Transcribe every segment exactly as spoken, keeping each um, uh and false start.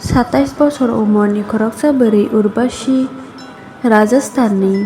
Satais bosor umorni khoroksa bwrwi Urvashi Rajasthanni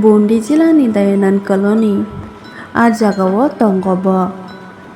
Bundi jilani Dayanand Colony a jagao tongo bo.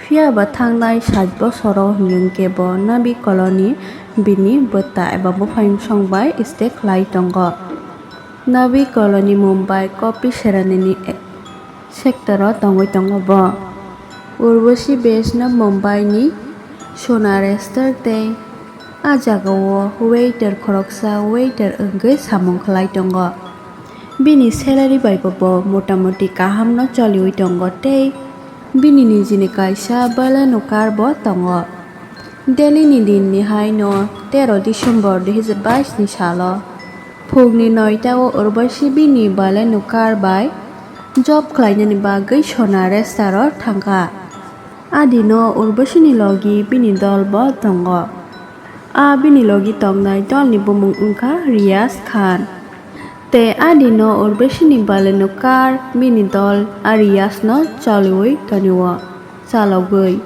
Phiya ba thangnai sait bosoro hwnkhe bo Nabi Colony bini bwta eba buphayung song bai stay khlai tongo. Nabi Colony Mumbai Kopi Serani ni sector o tongwi tongo bo. Urvashi Vaishnav Mumbai ni Sona Restaurant tei a jagao waiter khoroksa waiter wngwi samung khlai tongo. Bini salary bai bo motamoti kahamno choliwi tongo tei bini nijini kaisa Baleno car bo tongo. Delhi ni din ni hai no tero December dui hazar bais ni salo phungni noita o Urvashi bini Baleno car bai job khlainani bagwi Sona Restaurant o thangkha. A dino Urvashi ni logi bini dol bo tongo. A bini logi tongnai dolni bumung wngkha Riyaz Khan. Tei a dino Urvashi ni Baleno car bini dol a Riyaz no choliwi tonio. Chalogwi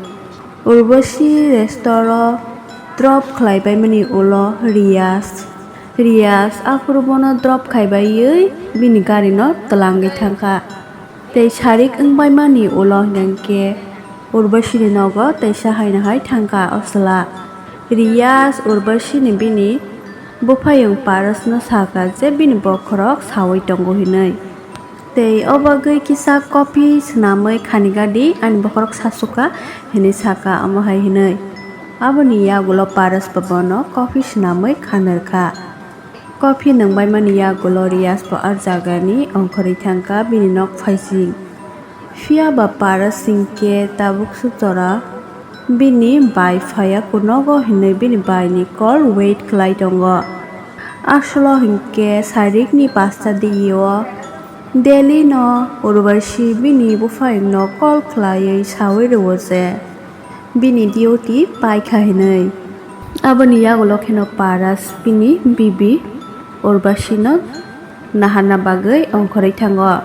Urvashi restaurant o drop khlaibaimani ulo Riyaz, Riyaz aphuru bono drop khaibaiwi bini gari no twlangwi thangkha. Tei sarik wngbaimani ulo hwnkhe Urvashi ni nogo teisa haino hai thangkha o chwla. Riyaz Urvashi ni bini buphayung Paras no sakha je bini bokhorok sawi tongo hinwi. Tei o bagwi kisa coffee swnamwi khanigadi ani bokhorok sasukha hinwi sakha omo hai hinwi. Aboni yagulo Paras bo bono coffee swnamwi khanirkha. Coffee nwngbaimani yagulo Riyaz bo a jagani ongkhorwi thangkha bini nok phaising. Phiya ba Paras hwnkhe tabuk suk jora bini bai phaiya kunogo hinwi bini baini call wait khlai tongo. Asolo hwnkhe sarikni pasta digio Delhi no Urvashi bini buphayungno call khlaiwi sawi rwo je bini duty paikha hinwi. Aboni yagulo kheno Paras bini bibi Urvashi no naharna bagwi ongkhorwi thango.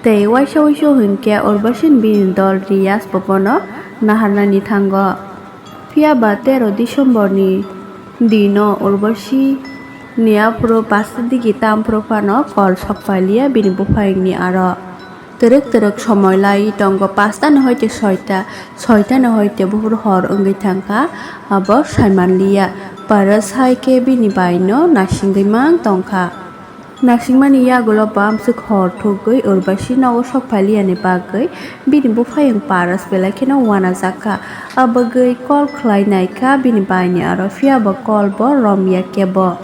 Tei waisa waisa hwnkhe Urvashi ni bini dol Riyaz bo bono naharnani thango. Phiya ba tero December ni dino Urvashi ni aphuru pasta digi tamphuru phano call sokpailiya bini buphayungni aro. Twrwk twrwk somoi lai tongo, pasta ni hoite soita, soita ni hoite buphuru hor wngwi thangkha, abo saimanliya. Paras hai khe bini baino naisingwi mang tongkha. Naisingmani yagulo bamswk hor thugwi Urvashi nogo sokphailiyani bagwi bini buphayung Paras belai kheno uanajakha. Abagwi call khlai naikha bini baini aro, phiya bo call bo romya kebo.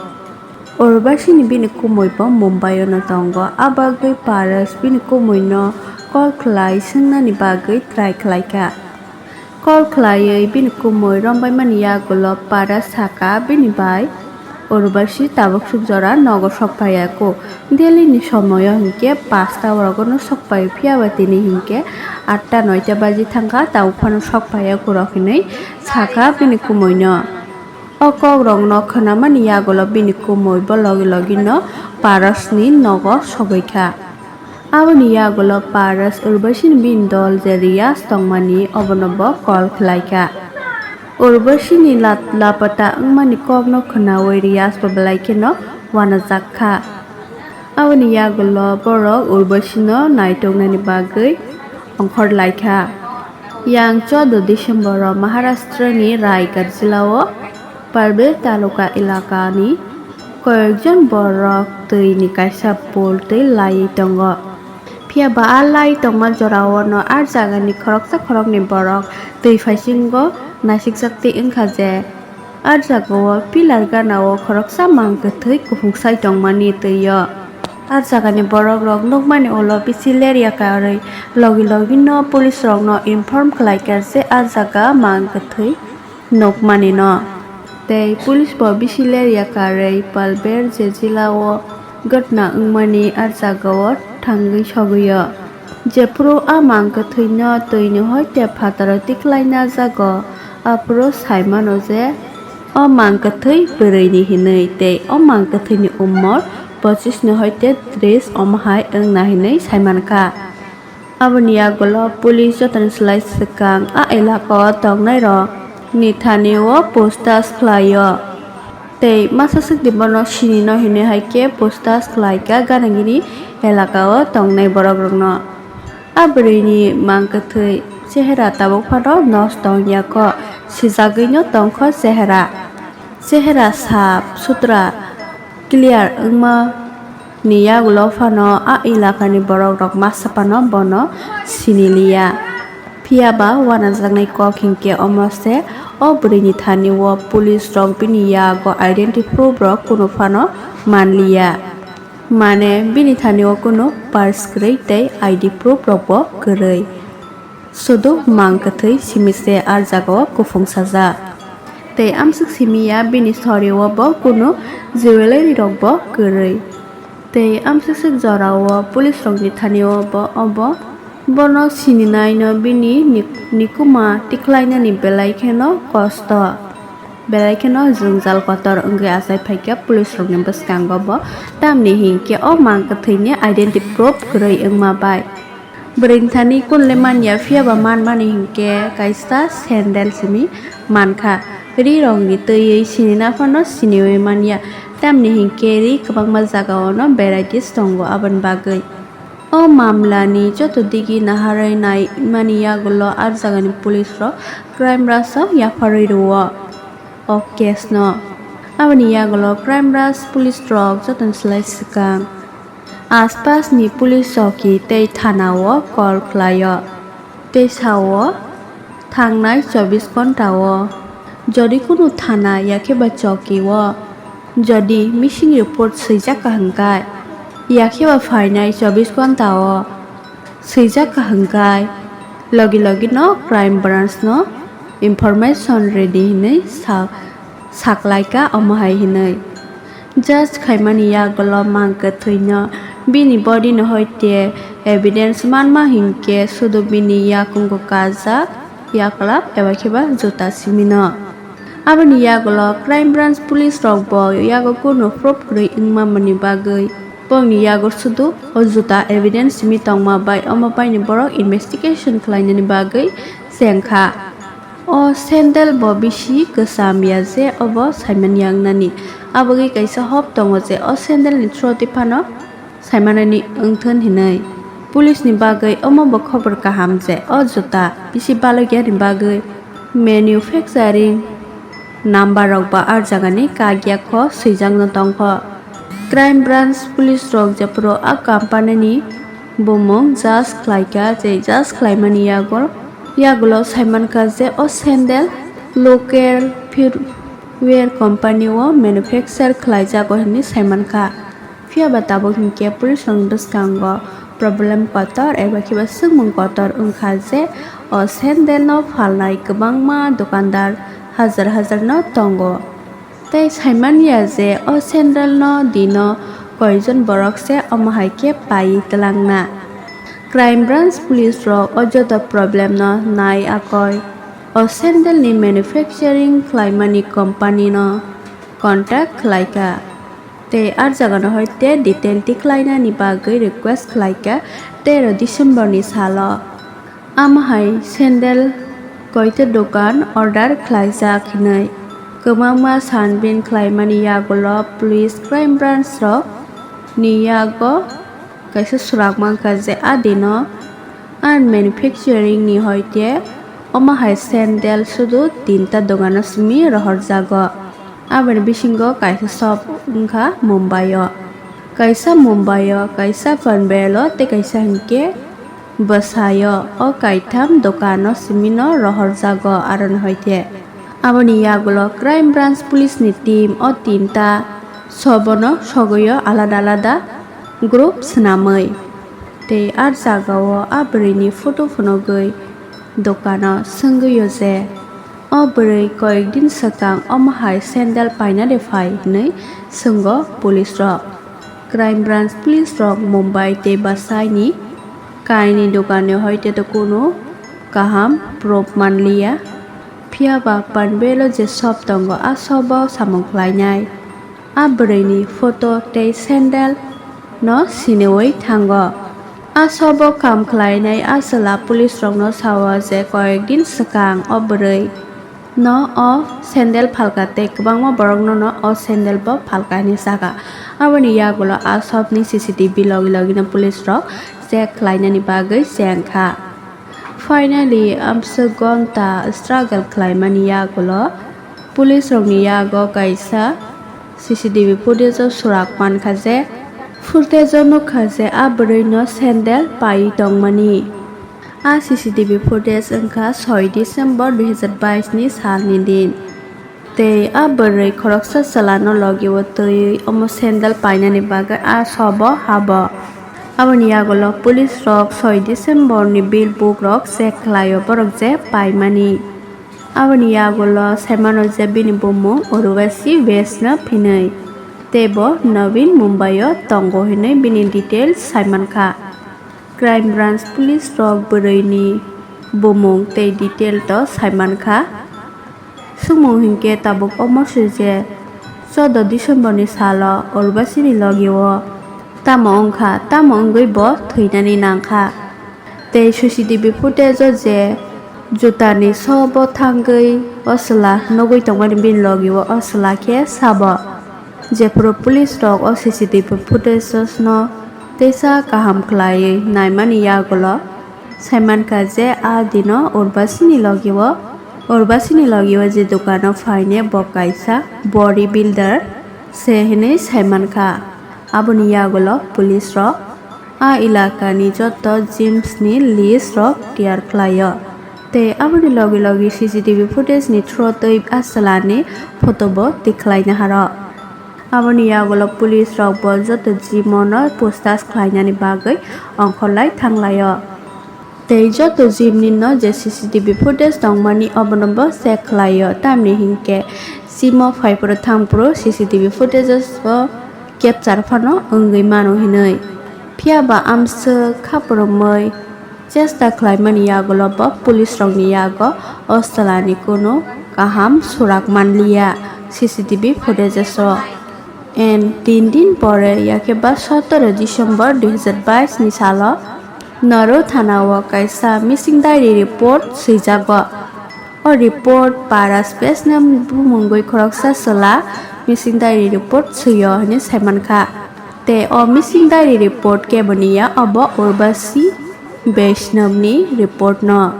Urvashi ni bini kumui bo Mumbai o no tongo, a bagwi Paras bini kumui no call khlai swngnani bagwi try khlaikha. Call khlaiwi bini kumui rombaimani yagulo Paras sakha bini bai Urvashi tabuk suk jora nogo sokphaiya kho. Delhi ni somoi o hinkhe pasta orogo no sokphai, phiya ba tini hinkhe atta noita baji thangkha, tabuk phano sokphaiya kho rok hinwi sakha bini kumui no. O kokrokno khwnamani yagulo bini kumui bo logi logino Parasni nogo sogwi kha. Aboni yagulo Paras Urvashini bini dol je Riyaz tongmani obono bo call khlai kha. Urvashini lat-, lapata wngmani kokno khwnawi Riyaz bo belai kheno uanajak kha. Aboni yagulo borok Urvashino naituknani bagwi ongkhor lai kha. Yang choudo December-o Maharashtra-ni Raigad jila-o Palbel taluka elakani koyekjon borok twi-ni kaisa pool twi laiwi tongo. Phiya ba a lai tongma jora-o no a jagani khoroksa khoroknwi borok twi phaisingo naisikjak twi wngkha je, a jagao pillar gana-o khoroksa mang kwthwi kuphung sai tongmani twi-o. A jagani borok rok nukmani ulo bisi lerya karwi logi logi no police rok no inform khlai kha je a jaga mang kwthwi nukmani no. Tei police bo bisi lerya karwi Palbel je jila-o ghotna wngmani a jagao thangwi sogwi-o. Jephuru a mang kwthwino twini hoite phataro tikhlai najago, aphuru saimano je o mang kwthwi bwrwini hinwi tei o mang kwthwini umor pochis ni hoite tris omo hai wngna hinwi saimankha. Aboni yagulo police jotoni slai swkang a elakao tongnairokni thani-o puchtash khlai-o. Tei masa swkdi bono sinino hinwi hai khe puchtas khlaikha ganagini elakao tongnai borokrokno. A bwrwini mang kwthwi chehera tabuk phano nosto wngya kho, sijagwino tongkho chehera. Chehera sap sutra clear wngma ni yagulo phano a elakani borokrok masa phano bono siniliya. Phiya ba uanajaknai kok hinkhe omo se, o bwrwini thani o police rok bini yago identity proof rok kunu phano manliya. Mane bini thani o kunu purse kwrwi tei I D proof rok bo kwrwi. Sudu mang kwthwi simi se a jagao kuphung sajak. Tei amswk simi ya bini sori o bo kunu jewellery rok bo kwrwi. Tei amswk swk jora o police rokni thani o bo obo bono sininaino bini nik-, nikuma tikhlainani belai kheno kosto. Belai kheno jwngjal kotor wngwi achai phaikha police rokni bwskango bo, tamni hinkhe o mang kwthwini identity proof kwrwi wngma bai. Bwrwini thani kunle manya, phiya ba manmani hinkhe kaisa sandal simi mankha. Ri rokni twiwi sinina phano siniwi manya, tamni hinkhe ri kwbangma jagao no varieties tongo aboni bagwi. O mamla ni joto digi naharwi naimani yagulo a jagani police rok crime branch o yapharwi rwo o case no. Aboni yagulo crime branch police rok jotoni slai swkang aspas ni police chowki tei thana o call khlai o tei sa o thangnai chobbish ghonta o jodi kunu thana yakhe ba chowki o jodi missing report swijak kaham khe, yakhe ba phainai chobbish ghonta o swijak kaham khe, logi logi no crime branch no information ridi hinwi sa-, saklaikha omo hai hinwi. Judge khaimani yagulo mang kwthwino bini body no hoite evidence manma hinkhe sudu bini yakungo kajak yaklap eba khe ba juta simino. Aboni yagulo crime branch police rok bo yago kunu proof kwrwi wngma mani bagwi bongni yago sudu o juta evidence simi tongma bai omo baino borok investigation khlainani bagwi chengkha. O sandal bo bisi kwcham ya je obo saimani ya wngnani. Aboni kaisa hop tongo je o sandal ni through twi phano saimanani wngthun hinwi. Police ni bagwi omo bo khobor kaham je o juta bisi balokya ni bagwi manufacturing number rok ba a jagani kagya kho swijakno tongkho. Crime branch police rok jephuru a company ni bumung judge khlaikha, je judge khlaimani yago, yagulo saimankha je o sandal local footwear company o manufacture khlaijago hinwi saimankha. Phiya ba tabuk hinkhe police rokni bwskango problem kotor eba khe ba swngmung kotor wngkha je o sandal no phalnai kwbangma dukandar hajar hajar no tongo. Tei saimanya je o sandal no dino koijon borok se omo hai khe paiwi twlangna. Crime branch police rok o joto problem no nai akoi o sandal ni manufacturing khlaimani company no contact khlaikha. Tei a jagano hoite detail tikhlainani bagwi request khlaikha tero December ni salo. Amo hai sandal koita dokan order khlaijak hinwi kwbangma sanbin khlaimani yagulo police crime branch rok ni yago kaisa swrang mankha je a dino a manufacturing ni hoite omo hai sandal sudu tinta dogano simi rohorjago. Aboni bisingo kaisa shop wngkha Mumbai o, kaisa Mumbai o, kaisa Panvel o tei kaisa hinkhe bwsai o. O kaitham dokan o simi no rohorjago aroni hoite. Aboni yagulo crime branch police ni team o tinta shop o no sogwi o alada alada group swnamwi. Tei a jaga o a bwrwi ni photo phunugwi dokan o swngwi o je, o bwrwi koyek din swkang omo hai sandal paina de phai hinwi swngo police rok. Crime branch police rok Mumbai tei bwsai ni kaini dokan ni hoite to kunu kaham proof manliya. Phiya ba Panvel o je shop tongo, a shop o samung khlainai a bwrwi ni photo tei sandal no siniwi thango. A shop o kam khlainai a chwla police rok no sao je koyek din swkang o bwrwi no o sandal phalka tei kwbangma borok no no o sandal bo phalka hinwi saka. Aboni yagulo a shop ni C C T V logi logi no police rok check khlainani bagwi chengkha. Finally, amswk gonta struggle khlaimani yagulo police rokni yago kaisa C C T V footage o surak mankha je, footage o nukha je a bwrwi no sandal paiwi tongmani. A C C T V footage wngkha soi December dui hazar bais ni salni din. Tei a bwrwi khoroksa chwla no logi o twiwi omo sandal painani bagwi a shop o habo. Aboni yagulo police rok soi December ni bill book rok check khlai o borok je paimani. Aboni yagulo saimano je bini bumung Urvashi Vaishnav hinwi. Tei bo Navi Mumbai o tongo hinwi bini details saimankha. Crime branch police rok bwrwi ni bumung tei detail to saimankha. Swngmung hinkhe tabuk omo se je, choudo December ni salo Urvashi ni logi o tamo wngkha, tamo wngwi bo thwinani nangkha. Tei C C T V footage o je jutani so bo thangwi o chwla nugwi tongmani bini logi o, o chwla khe sabo. Jephuru police rok o C C T V footage no teisa kaham khlaiwi naimani yagulo saimankha je a dino Urvashi ni logi o, Urvashi ni logi o je dukano phaine bo kaisa body builder se hinwi saimankha. Aboni yagulo police rok a elakani joto gyms ni list rok tiyar khlaio. Tei aboni logi logi C C T V footage ni through twi a chwla ni photo bo tikhlai naharok. Aboni yagulo police rok bo joto gym o no puchtas khlainani bagwi ongkhorlai thanglaio. Tei joto gym ni no je C C T V footage tongmani obono bo check khlaio, tamni hinkhe gym o phaiphuru thangphuru C C T V footage o capture phano wngwi mano hinwi. Phiyaba amswk khaphurumwi chesta khlaimani yagulo bo police rokni yago o chwlani kunu kaham surak manliya C C T V footage o. And tin din pore, yakhe ba sotoro December dui hazar bais ni salo Narwg thana o kaisa missing diary report swijago. O report Paras Vaishnav bumungwi khoroksa chwla missing diary report swio hinwi saimankha. Tei o missing diary report keboni ya, obo Urvashi Vaishnav ni report no.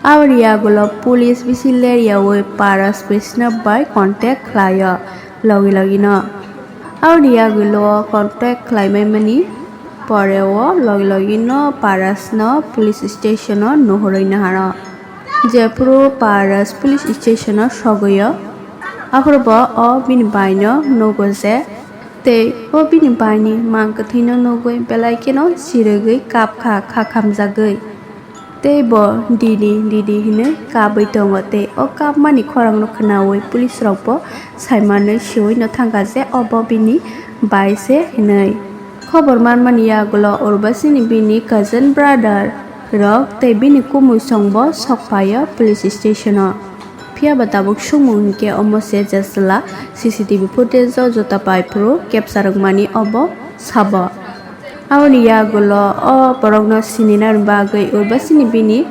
Aboni yagulo police bisi leryaui Paras Vaishnav bai contact khlaio logi logi no. Aboni yagulo contact khlaimaimani pore o logi logi no Paras no police station o nuhurwi naharo. Jephuru Paras police station o sogwi o, aphuru bo o bini bai no nugo je, tei o bini bai ni mang kwthwi no nugwi belai kheno chirigwi kap kha, kha khamjagwi. Tei bo didi didi hinwi kabwi tongo, tei o kapmani khorang no khwnaui police rok bo saimanwi siui no thangkha je obo bini bai se hinwi. Khobor manmani yagulo Urvashi ni bini cousin brother rok tei bini kumui song bo sok phaio police station o. Phiyaba tabuk swngmung hinkhe omo se je chwla C C T V footage o juta pai phuru capture wngmani obo sabo. Aboni yagulo o borokno sininani bagwi Urvashi ni bini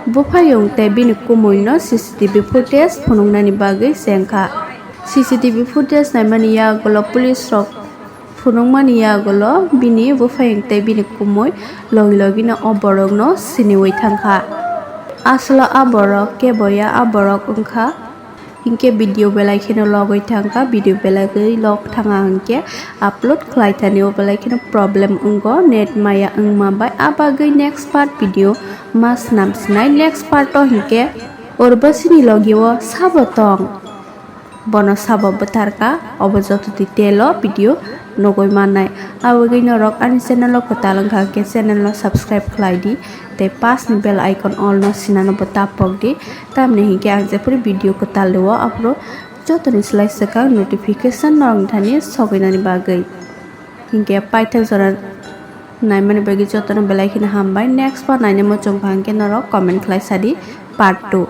buphayung tei bini kumui no C C T V footage phunuknani bagwi chengkha. C C T V footage naimani yagulo police rok phunukmani yagulo bini buphayung tei bini kumui logi logi no o borok no siniui thangkha. Aswlo a borok kebo ya, a borok wngkha. Hinkhe video belai kheno logwi thangkha, video belai gwi log thanga hinkhe upload khlai thani o belai kheno problem wngo, net maya wngma bai. A bagwi next part video ma swnam sinai, next part o hinkhe Urvashi ni logi o sabo tong, bono sabo bwtharkha, obo joto detail o video nugwi mannai. Aboni norok ani channel o kwtal wngkha khe channel no subscribe khlai di, tei pass ni bell icon all no sinano bo tap pok di, tamni hinkhe ang jephuru video kwtal rwo aphuru jotoni slai swkang notification norokni thani sogwinani bagwi. Hinkhe paithak jora naimani bagwi jotono belai kheno hambai. Next part naina muchungkha hinkhe norok comment khlai sadi part two.